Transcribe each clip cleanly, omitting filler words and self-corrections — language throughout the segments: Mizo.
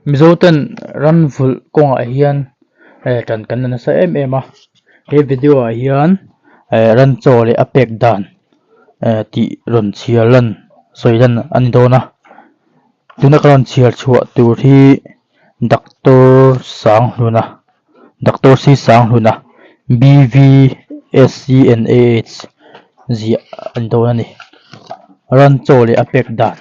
Mizo ten ran vulh kawngah hian eh tan kan la nasa em em a he video ah hian eh ran chaw leh a pek dan eh tih rawn chhiar lan sawi lan a ni dawn a tuna ka rawn chhiar chhuah tur hi doctor Sanghluna doctor C Sanghluna B V S C N A H ziah a ni dawn a ni ran chaw leh a pek dan.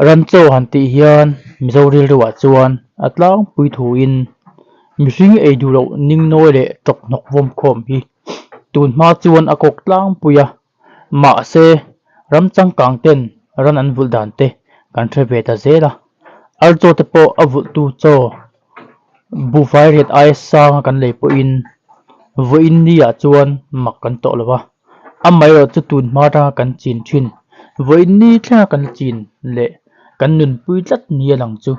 Ran chaw han tih hian Mizo rilruah chuan a tlangpui thuin mihring ei duh loh ningnawi leh tawp hnawk vawm khawm hi tun hma chuan a kawk tlangpui a, mahse ram changkang ten ran an vulh dan te kan hre ve ta zel a, ar chaw te pawh a vulhtu chaw buhfai riat aia sanga kan lei pawhin vawiin ni ah chuan mak kan tawh lo a. Amaherawh chu tun hma atanga kan chin thin, vawiin ni thlenga kan chin leh kan nunpui tlat ni a lang chu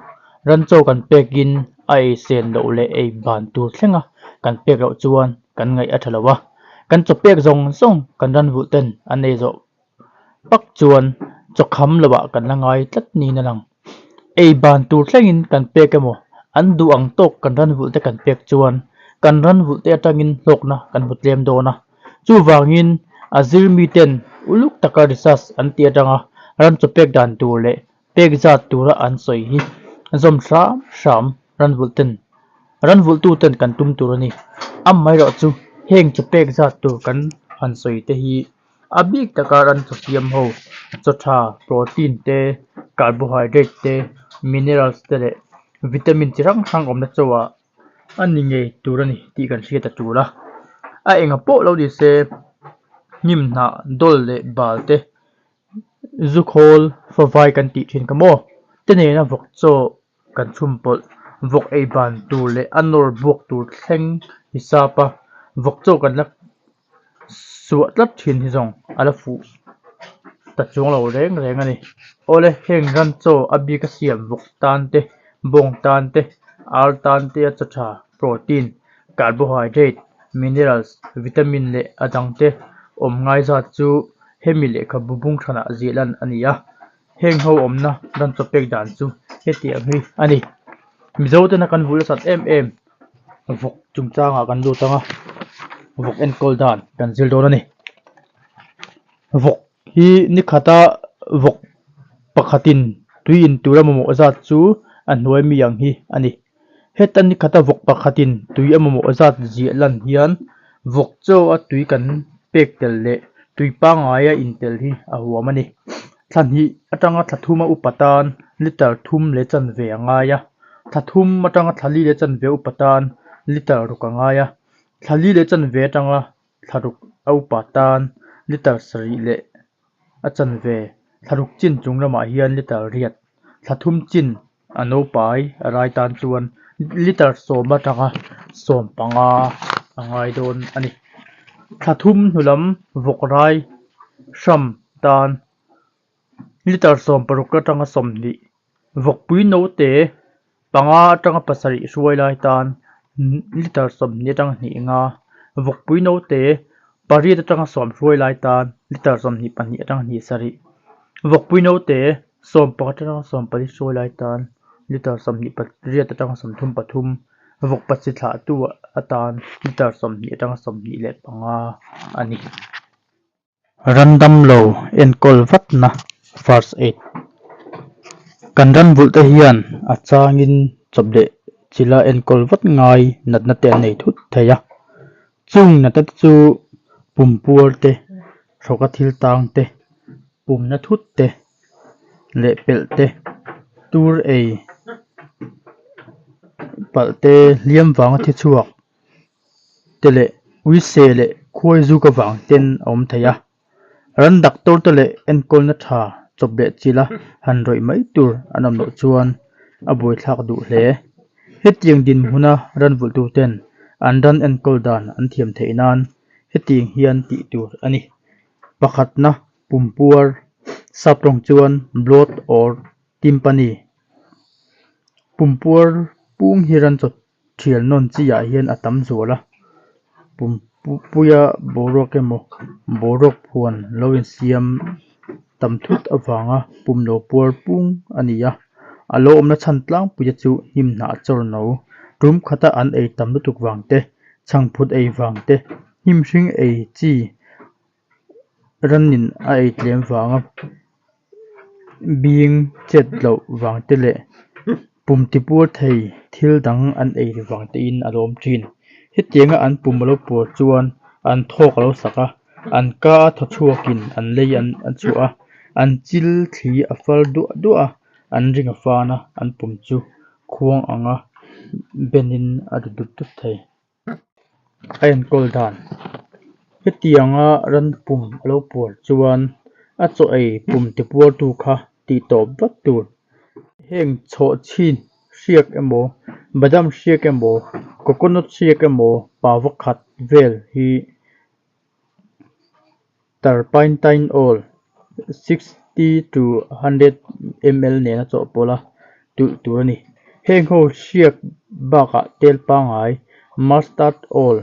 ran chaw kan pekin a ei sen loh leh ei ban tur thlenga kan pek loh chuan kan ngaih a tha lo a, kan chaw pek zawng zawng kan ran vulh ten an ei zawh pak chuan chaw kham lovah kan la ngai tlat niin a lang. Ei ban tur thlengin kan pek emaw an duh ang tawk kan ran vulh te kan pek chuan kan ran vulh te atangin hlawkna kan hmu tlem dawn a. Chuvangin a zir miten uluk taka research an tih atanga ran chaw pek dan tur leh pek zat tura an sawi hi zawm hram hram ran vulh ten ran vulh tu ten kan tum tur a ni. Amaherawh chu heng chaw pek zat tur kan han sawi te hi A bik taka ran chaw siam ho, chaw tha, protein te, carbohydrate te, minerals te leh vitamin chi hrang hrang awmna chaw ah a ni ngei tur a ni tih kan hriat a tul a. A enga pawh lo ni se hnim hnah dawl leh bal te zu khawl favai kan tih thin kha maw te nena vawk chaw kan chhum pawlh vawk ei ban tur leh a nawr buak tur thleng hisap a vawk chaw kan la Suah tlat thin hi zawng a la fuh ta chuang lo reng reng a ni. Awle heng ran chaw a bik a siam vawk tan te, bawng tan te, ar tan te a chaw tha, protein, carbohydrate, minerals, vitamin leh a dang te awm ngai zat chu hemi lehkhabu bung hranah ziah lan a ni a. Heng ho awmna ran chaw pek dan chu hetiang hi a ni. Mizo tena kan vulh nasat em em. Vawk chungchangah kan lut ang a, vawk enkawl dan kan zir dawn a ni. Vawk hi ni khata vawk pakhatin tui in tura mamawh zat chu a hnuai mi ang hi a ni. Heta ni khata vawk pakhatin tui a mamawh zat ziah lan hian vawk chaw a tui kan pek tel leh tui pangngaia in tel hi a huam a ni. Thla hnih atanga thla thuma upa tan liter thum leh chanve a ngai a. Thla thum atanga thla li leh chanve upa tan liter ruk a ngai a, thla li leh chanve atanga thla ruk a upa tan liter sarih leh a chanve, thla ruk chin chung lamah hian liter riat, thla thum chin a naupai a rai tan chuan liter sawm atanga sawm panga a ngai dawn a ni. Thla thum hnu lam vawk rai hram tan Liter 16 atanga 20, vawkpui note panga atanga pasarih hruai lai tan liter 20 atanga hnih nga, vawkpui note pariat atanga sawm hruai lai tan liter 22 atanga hnih sarih, vawkpui note sawmpakhat atanga sawmpali hruai lai tan liter 28 atanga 33, vawkpa chi thlahtu atan liter 20 atanga 25 a ni. Ran damlo enkawl vatna first aid kan ran vulh te hian a changin chawp leh chila enkawl vat ngai natna te an nei thut thei a chung natna te chu pumpuar te hrawka thil tang te pumna thut te leh pelh te tur ei palh te hliam vanga thi chhuak. te leh uise leh khuai zuk avang ten a awm thei a, ran doctor te leh enkawlna tha chawp leh chilh a han rawih mai tur an awm loh chuan a buaithlak duh hle. Hetiang dinhmuna ran vulh tur ten an ran enkawl dan an thiam theih nan hetiang hian tih tur a ni. Pakhatna pumpuar sap tawng chuan bloat or timpani pumpuar pung hi ran chawt Thial nawn chi ah hian a tam zual a, pumpuia boruak emaw boruak phuan lo insiam. tam thut avanga pum lo puar pung a ni a. A lo awmna chhan tlangpuite chu hnim hnah chawr no tum khata an ei tam lutuk vang te, chhangphut ei vang te, hnim hring ei chi ranin a ei tlem vanga bing chet loh vang te leh pum tipuar thei thil dang an ei vang tein a lo awm thin. Hetianga an pum a lo puar chuan an thawk a lo sak a, an ka a thaw chhuakin an lei an chhuah a, an chil thli a far duah duah a, an ring a fan a, an pum chu khuang anga benin a ri dup dup thei. A enkawl dan, Hetianga ran pum a lo puar chuan a chaw ei pum tipuartu kha tih tawp vat tur. Heng chhawhchhi hriak emaw, badam hriak emaw, coconut hriak emaw pava khat vel hi turpentine oil 60 to 100 ml nena chawhpawlh a tulh tur a ni. Heng ho hriak bakah tel pangngai, mustard oil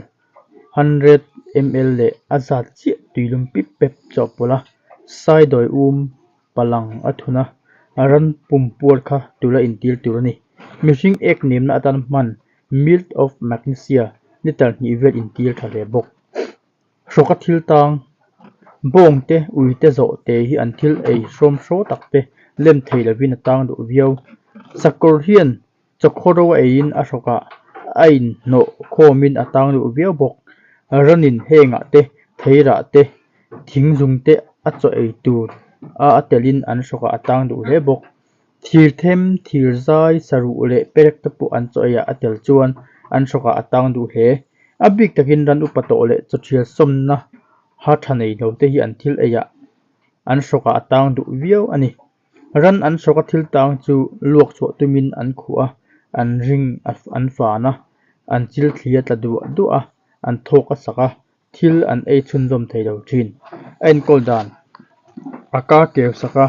100 ml leh a zat chiah tuilum pip pep chawhpawlh a, saidawi um palang a thun a, ran pum puar kha tula intir tur a ni. Mihring ek nemna atan hman Milk of Magnesia litre hnih vel intir tha hle bawk. Hrawka thil tang, bawng te, ui te, zawh te hi an thil ei hrawm hraw tak te lem thei lovin a tang duh viau. Sakawr hian chawkhaw ro a eiin a hrawkah a inhnawh khawmin a tang duh viau bawk. Ranin hengah te, theirah te, thing zung te a chaw ei tur a a telin an hrawkah a tang duh hle bawk. Thir them, thir zai, saruh leh perek te pawh an chaw eiah a tel chuan an hrawkah a tang duh hle. A bik takin ran upa tawh leh chawthial sawmna ha tha nei lo te hi an thil eiah an hrawkah a tang duh viau a ni. Ran an hrawka thil tang chu luak chhuah tumin an khuh a, an ring an fan a, an chil thli a tla duah duah a, an thawk a sak a, thil an ei chhunzawm thei lo thin. A enkawl dan, A ka keu sak a,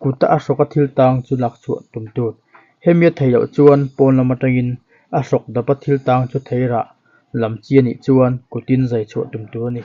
kuta a hrawka thil tang chu lak chhuah tum tur. Hemi a thei loh chuan pawn lam atangin a hrawk dapa thil tang chu thei rah lam chi a nih chuan kutin zai chhuah tum tur a ni.